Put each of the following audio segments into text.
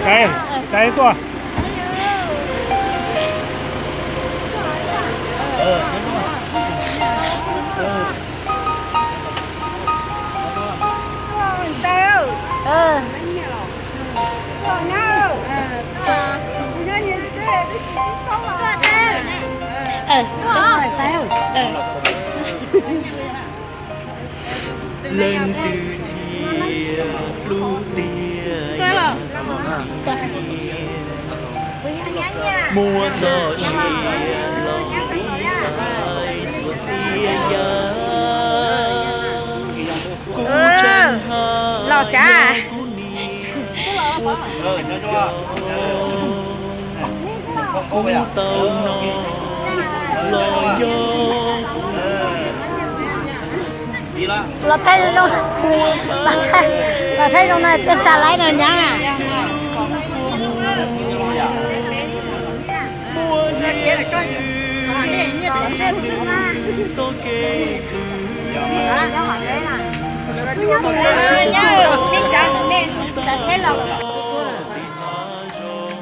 Tais, tais tuaj. Leej twg thiaj hlub tiag yam kuv niam, muaj txoj sia los tiv thaiv txhua txiaj yam. Kuv tseem hais yog kuv niam ua tus coj, kuv tau no los yog kuv niam. Los thaij zoo, los thaij zoo na, tej xa laib no nyab na. Muaj hiav txwv pib nws txoj kev khwv, muaj xyoo ntau tag nrho tim hav zoov.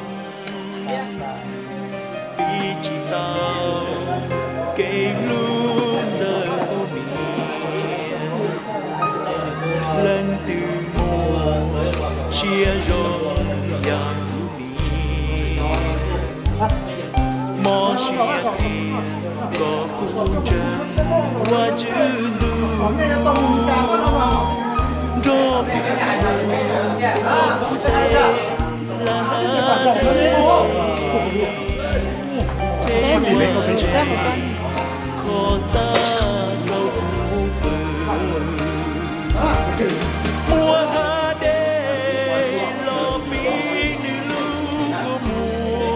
Pib tsis tau kev hlub ntawm kuv niam, leej twg muaj siab zoo yam kuv niam. Mob siab tiag kom kuv ntseeg Vajtswv ntuj, nrog kuv mus ua kuv tes lawm hab dej, ces muaj tsev kho txaj rau kuv pw. Muaj hav dej los pib nws lub kua muag,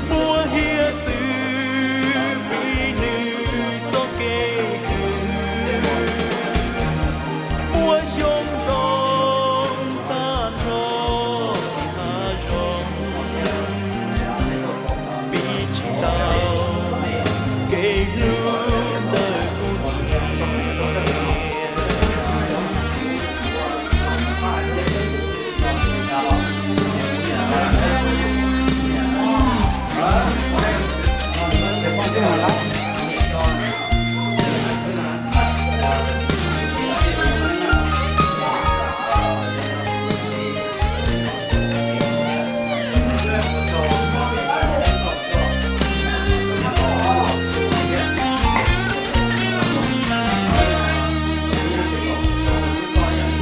muaj hiav txwv pib nws txoj kev khwv, muaj xyoo ntau tag nrho tim hav zoov. Pib tsis tau kev hlub ntawm kuv niam.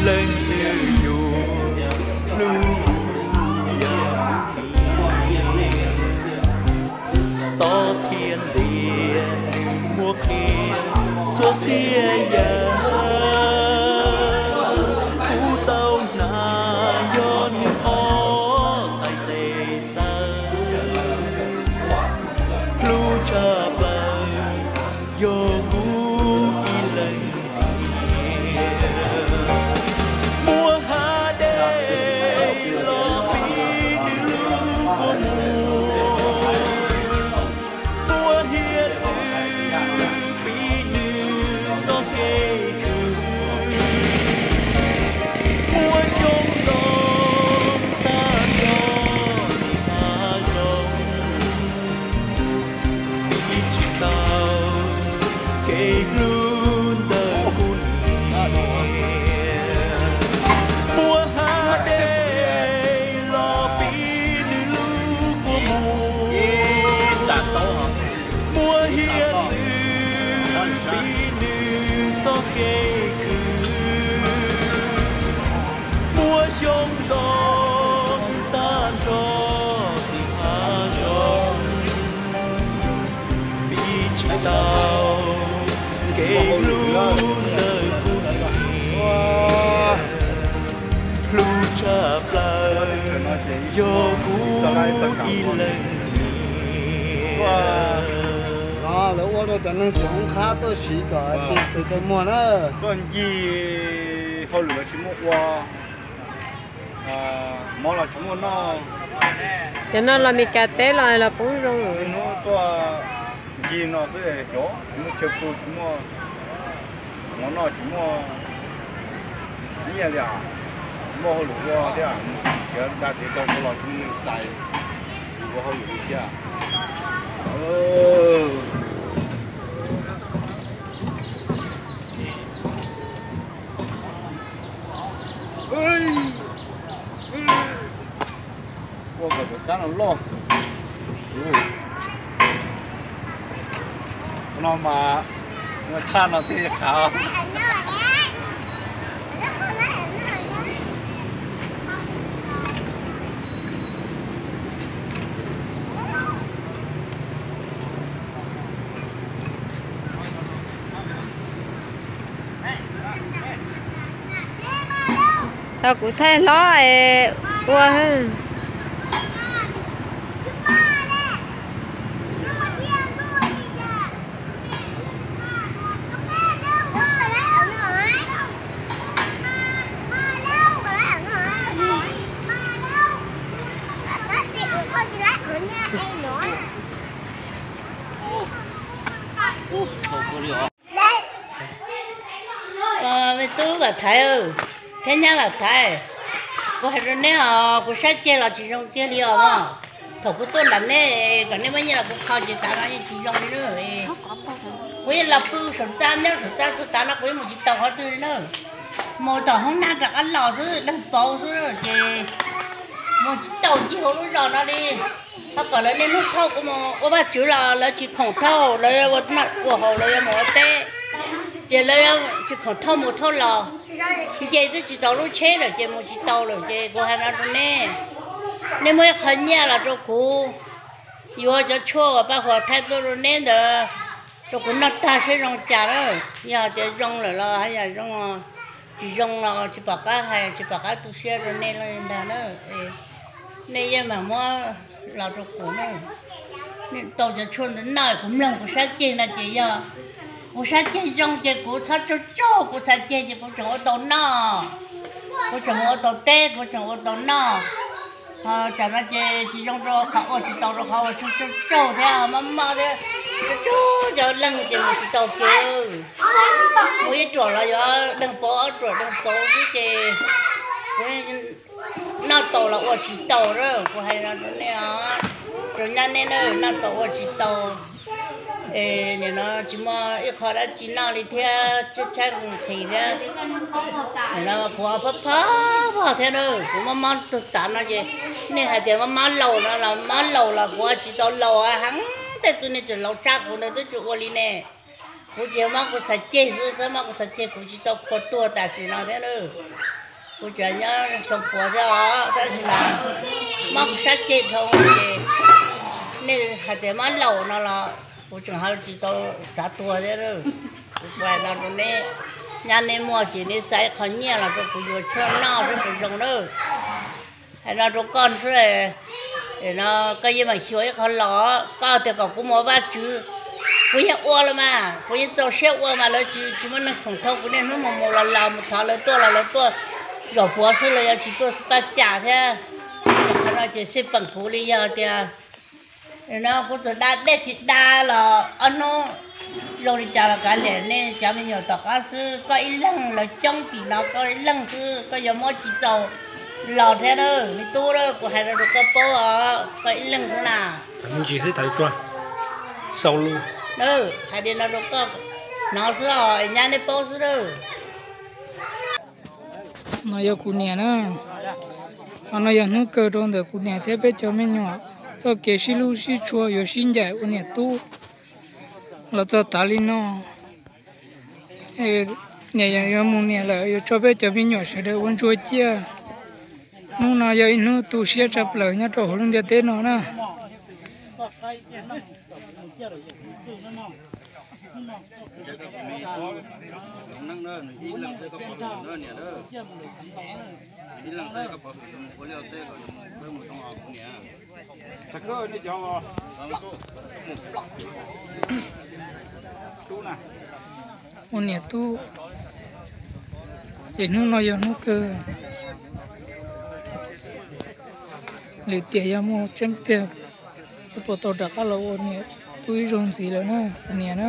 Leej twg yuav hlub kuv yam kuv niam, tom thiab ntiag nws muab qhia txhua txiaj yam. Kuv tau hnov yog nws ob txhais tes xawb, hlub tshaj plaws yog kuv ib leeg tiag. Muaj hav dej los pib nws lub kua muag, muaj hiav txwv pib nws txoj kev khwv, muaj xyoo ntau tag nrho tim hav zoov. Pib tsis tau kev hlub ntawm kuv niam, muaj hav dej los pib nws lub kua muag, muaj hiav txwv pib nws txoj kev khwv, muaj xyoo ntau tag nrho tim hav zoov. Pib tsis tau kev hlub ntawm kuv niam, hlub tshaj plaws yog kuv ib leeg tiag. Lawv ua rau cov neeg tsis qab tuaj siv kom tis tus taw muag na. Tuaj ncig hauj lwm los tsis muaj ua, mov los tsis muaj noj. Cov no los Meskas teb los los poob zoo. Hnub tuaj Ci no xwb xyov tsis muaj chaw pw, tsis muaj mov noj, tsis muaj nyiaj li, tsis muaj hauj lwm ua thiab, mus txiav da txiav tso los tsis muaj neeg txais ua hauj lwm li thiab. Ua kom tus kab no loj. No mas thaj no thiaj li qab. Tau kuv thaij hlob es ua. Me tub Vam Thaiv thiab nyab Vam Thaiv, kuv hais rau neb os, kuv sab ceg los tsis zoo kiag li os mog. Thaum kuv tuaj nram neb kom neb muab nyiaj los kuv kho ces tav no yeej tsis zoo li na. Kuv yeej los pw saum txaj nyob saum txaj xwb, tav no kuv yeej mus tsis tau qhov twg li na. Mus tom hoob nab rov qab los xwb, dawg pauv xwb ces mus tsis tau ncig hauv lub zos no li. Ho kom lawv niaj hnub thauj kuv mus ua Vajtswv los lawv tsis khoom thauj, lawv ua noj ua haus, lawv yuav mus ua teb, ces lawv tsis khoom thauj mus thauj los. Nce twb tsis tau lub tsheb lawm ces mus tsis tau lawm ces kuv hais no rau neb, neb muab ib qho nyiaj los rau kuv, yuav cov tshuaj uas Paj Huas thaij tuaj rau neb ntawd rau kuv noj tag seb zoo cas na. Yog tias zoo lawm los haj yam zoo, tsis zoo los tsis pom qab hais, tsis pom qab tu siab rau nej li ntag na. Nej yeej mam muab los rau kuv na. Nej tau cov tshuaj ntawd noj kuv mloog kuv sab ceg no ces yog kuv sab ceg zoo ces kuv txhob tsaug tsaug, kuv txhais ceg ces kuv tseem ua tau noj, kuv tseem ua tau teb, kuv tseem ua tau noj. Ho tsam no ces tsis zoo rau qhov ua tsis tau rau qhov uas tsaug tsaug thiab mob mob thiab, tsaug cov leeg ces mus tsis tau kiag. Ua ib ruam los yuav deeg pauv, ob ruam deeg pauv xwb ces kuv noj tau los ua tsis tau na, kuv hais no rau nej os, rau nyab neb na, noj tau ua tsis tau. Es nim no tsis muaj ib qho dab tsi noj li thiab, tshaib tshaib nqhis thiab. Nim no kuv phob phob vog thiab na, kuv mob mob tug tav no ces nej hais tias mob mob laus no los mob laus los kuv tsis tau laus heev, tej tug nej tseem laus tshaj kuv ntawd twb tsis ua li ne. Kuv ces mob kuv txhais ceg xwb, txhob mob kuv txhais ceg kuv tsis tau khuas tuag tam sim no thiab na. Kuv tseem nyob xyoo puav thiab os, tab sis mas mob kuv sab ceg dhau ces nej hais tias mob laus no los kuv tseem ho tsis tau xav tuag thiab. Kuv hais no rau neb, nyab neb muaj ces neb xa ib qho nyiaj los rau kuv yuav tshuaj noj seb puas zoo na. Hais no rau koj xwb, no koj yeej meem xyuas ib qho los, koj tias kom kuv mus ua Vajtswv, kuv yeej ua los mas, kuv yeej txaus siab ua mas lawv tsis, tsis muaj neeg khoom thauj kuv niaj hnub mus mus los los, mus thov lawv tuaj los lawv tuaj zaum puav xwb, lawv yuav tsis tuaj xwb paj cas thiab. Qhov no ces xij peem kuv li yog tias no kuv txawm da dej tsis da los ob hnub zoo li cas los kav liam nej cov me nyuam tom qab xwb, koj ib leeg lawv coob tim no koj ib leeg xwb koj yuav muab tsis txaus los thiab na. Me tub, kuv hais rau koj paub os, koj ib leeg xwb na. Ntsis xwb, hais li no rau koj hnov xwb os, nyab neb paub xwb na. No yog kuv niam na. Qhov no yog hnub kawg rau ntawm kuv niam thiab peb cov me nyuam txoj kev sib hlub sib tshua yuav sib ncaim ua niam tub los txog tav li no. Niam yuav mus niam lawm, yuav tso peb cov me nyuam sawv daws ua ntsuag ciaj. Hnub no yog ib hnub tu siab tshaj plaws nyob rau hauv lub ntiaj teb no na. Ua niam tub, ces hnub no yog hnub kawg. Lwm tiam yog muaj tseeb tiag, puas tau rov qab los ua niam Ib zaug ntxiv lawm na, niam na.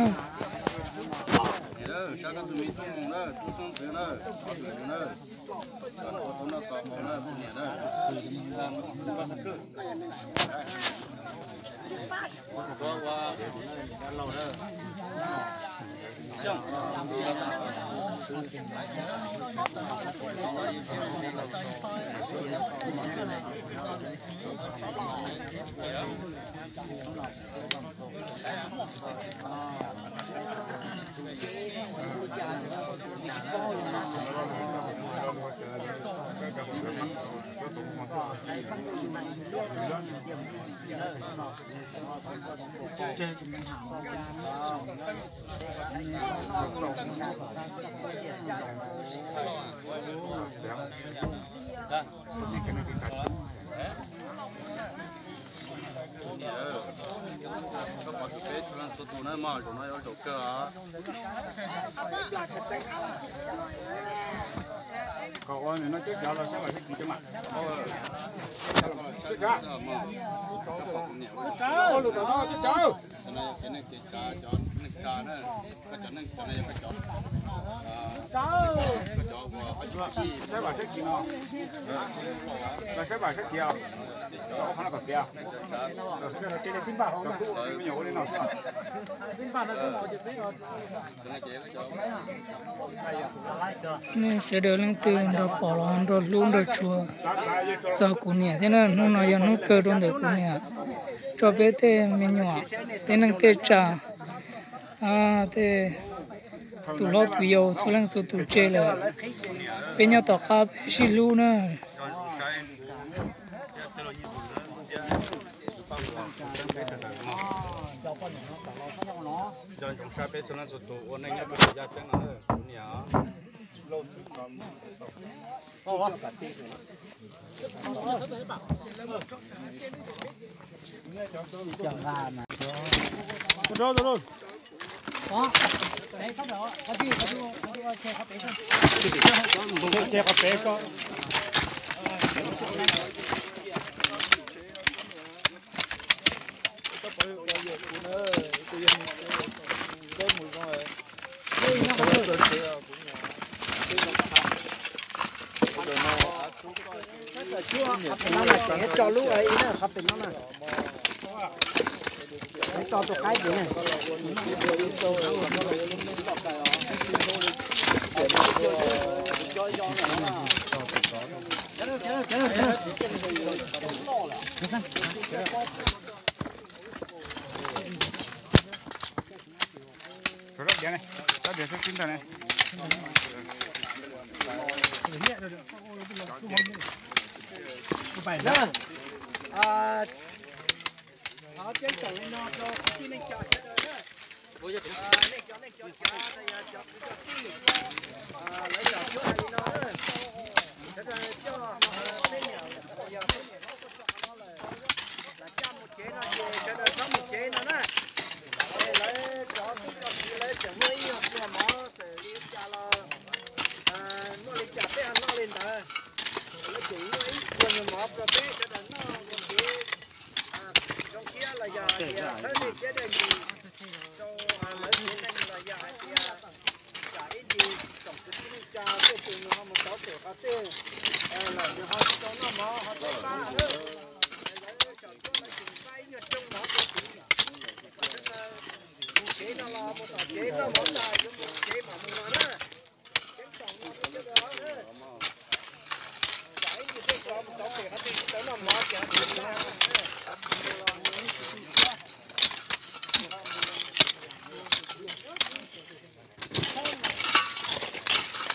Koj pom tus peb txhua leej txhua tus na mog, zaum no yog zaum kawg os. Kom ua nws no cov cov los saib vam sab kis cov mas. Cov cov, cov cov, cov cov, cov cov. Saib vam sab kis no, los saib vam sab kis os. Cov qhov no kom tiav. Cov kub me nyuam ua li no xwb. Nej sawv daws leej twg nrog pom los nrog hlub nrog tshua txog kuv niam thiab na, hnub no yog hnub kawg rau ntawm kuv niam. Tso peb tej me nyuam, tej neej tej tsa, tej tus hlob tus yau txhua leej txhua tus tseg lawm. Peb nyob tom qab peb sib hlub na. Nco ntsoov saib peb txhua leej txhua tus ua neej nyob rau yav teb no, kuv niam. Tso lub qhov pem no na. Tso tus qaib pem na. Thov ceeb toom li no rau kwv tij neej tsa sawv daws na. Nej cov neej cov tsa los yog cov kwv cov tij, lawv zam txuab hais li no na, sawv daws coj peb niam los yog peb niam tub tuaj txog qhov no lawm, lam caj mus tsev no ces sawv daws txhob mus tsev no na. Lawv cov tub cov kiv lawv tseem muaj ib nyuag plua mov xwb, li cas los muaj li cas peb ho noj li ntawd. Lawv tseem muaj ib nyuag mov rau peb sawv daws noj ua kev zoo siab los yog tias thawb nej siab dawb ntsis rau lawv tsev neeg los yog hais tias tsam ib ntsis tsoom kwv tij neej tsa tej tus nws ho mus tau pem qhov twg lawm nws ho tsis tau noj mov ho tau pab lawv. Lawv tseem pab ib nyuag rooj mov rau kuv. Mus tsev no los mus tom tsev noj mov tas yuav mus tsev mam mus no na. Ceeb toom no peb sawv daws na. Tsam ib ntsis peb mus tau pem qhov twg tsis tau noj mov ces ho tsis tau.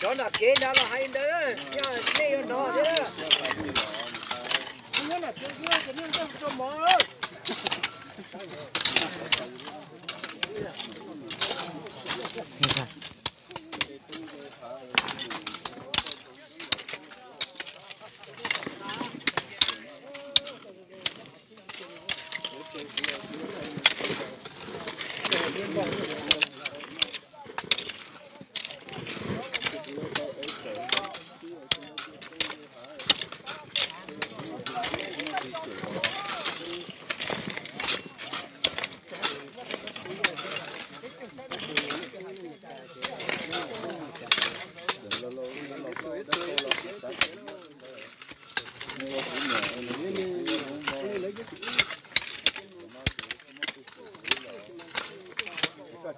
Cov nram kev nrad los hais li ntawd, yog nej yuav hnov thiab. Nyob nram kev xwb ces nej nrog tso mov. Ua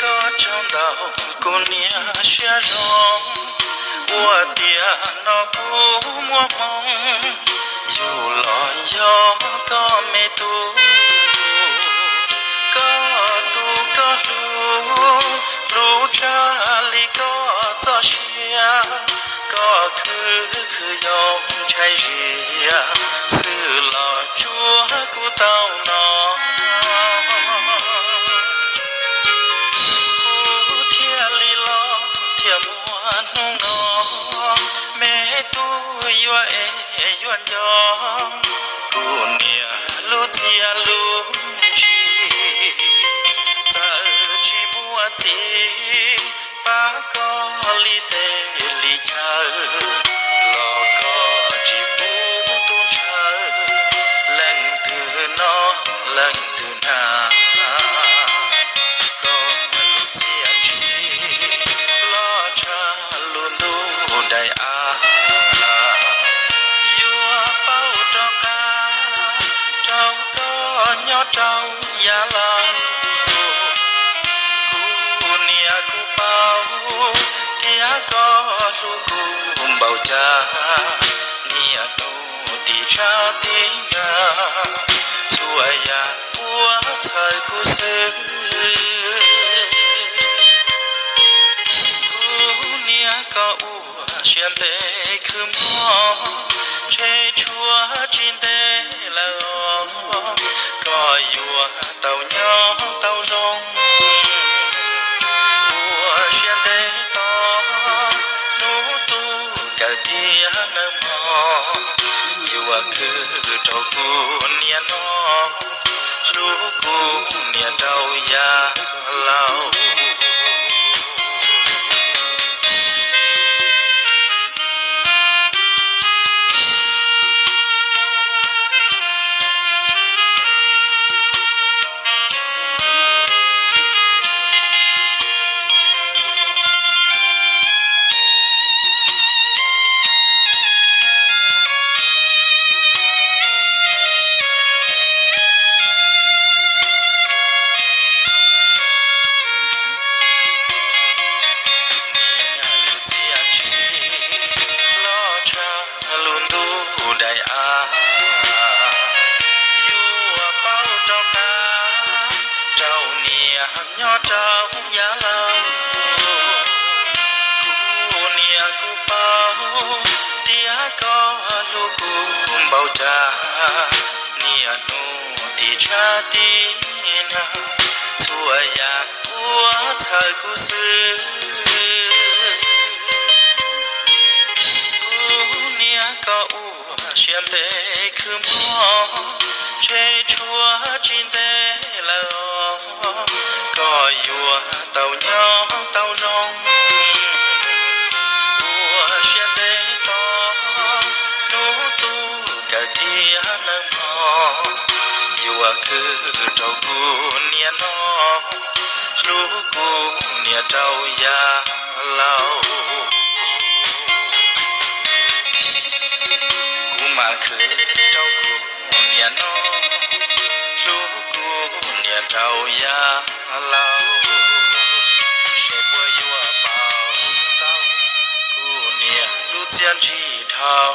koj tsaug ntau kuv niam siab zoo, ua tiam no kuv muaj hmoo, yus los yog koj me tub, koj tu koj hlub, hlub tshaj li koj txoj sia, koj khwv khwv yoo ntshai zias, xwb los tsuav kuv tau no. Kuv thiaj li los thiaj muaj hnub no, me tub yuav ev yuav nco, kuv niam lub txiaj lub ntsig, txawm tsis muaj txiv pab koj li teb li chaw, los koj tsis pub tub ntshaw, leej twg noj leej twg hnav, koj lub txiaj ntsig loj tshaj lub ntuj daim av, yuav pauj rov qab rau koj nyob rau yav laus. Kuv niam kuv paub tias koj hlub kuv npaum cas, niaj hnub tim tshab tim nag, txhua yam ua txhawj kuv xwb. Kuv niam koj ua siab ntev khwv mob, ntshe tshuav tsis ntev lawm os, koj yuav tau nyob tau zoo. Ua siab ntev tos hnub tuaj kawm thiab nawb mog, yuav khwv rau kuv niam noj, hlub kuv niam rau yav laus. Niam lub txiaj ntsig loj tshaj lub ntuj daim av, yuav pauj rov qab rau niam nyob rau yav laus. Kuv niam kuv paub tias koj hlub kuv npaum cas, niaj hnub tim tshab tim nag, txhua yam ua txhawj kuv xwb. Kuv niam koj ua siab ntev khwv mob, ntshe tshuav tsis ntev lawm os, koj yuav tau nyob tau zoo. Ua siab ntev tos hnub tuaj kawm thiab nawb mog, yuav khwv rau kuv niam noj, hlub kuv niam rau yav laus. Kuv mam khwv rau kuv niam noj, hlub kuv niam rau yav laus. Seb puas yuav pauj tau kuv niam lub txiaj ntsig dhau